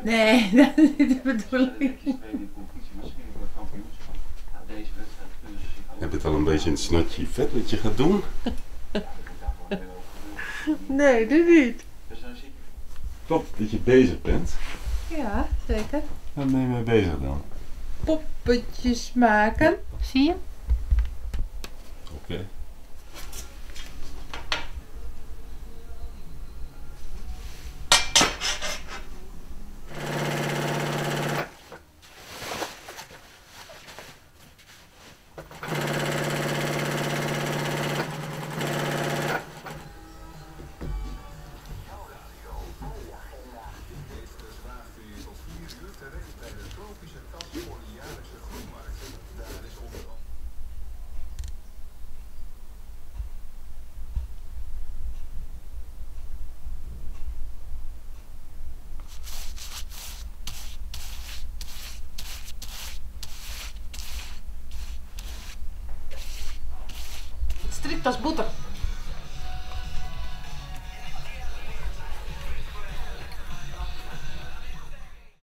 Nee, dat is niet de bedoeling. Heb je het al een beetje een snotje vet wat je gaat doen? Nee, doe niet. Top dat je bezig bent. Ja, zeker. Waar ben je mee bezig dan? Poppetjes maken. Zie je? Oké. Het strikt als boter.